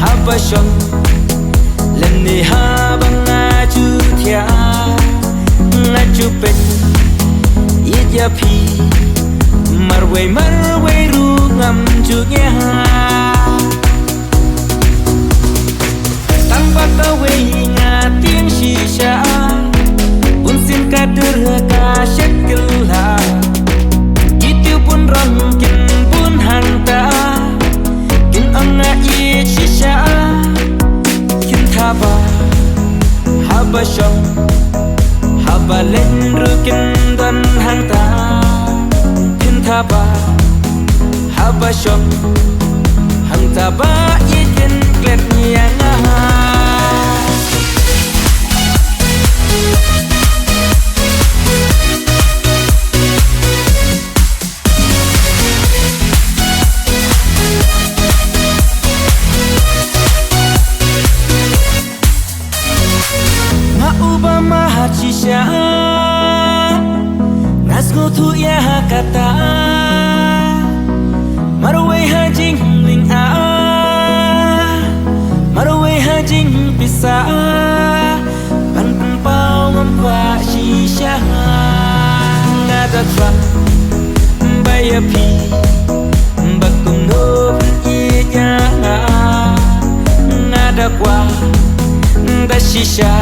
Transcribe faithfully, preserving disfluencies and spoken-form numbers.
Haba shong lane haba nga ju thiah, nga ju peit ïeit ïa phi. Marwei marwei ruh ngam ju ngiah. Tang ba kawei nga tieng shisha, bunsien ka dur ka shet kylla. Ki tiew bun rong kin bun hangta, kin ong nga ïeit shisha. Kin thaba haba shong, haba leit ruh kin don hangta. Kin thaba haba shong, hangta ba ïeit kin klet ïa nga. Nga uba mat shisha, nga sngewthuh ïa kata. Marwei ha jingmynning, marwei ha jingpisa, ban pynpaw ngam kwah shisha. Nga da kwah ba ïa phi, ba kumno phin ïeit ïa nga. Nga da kwah da shisha,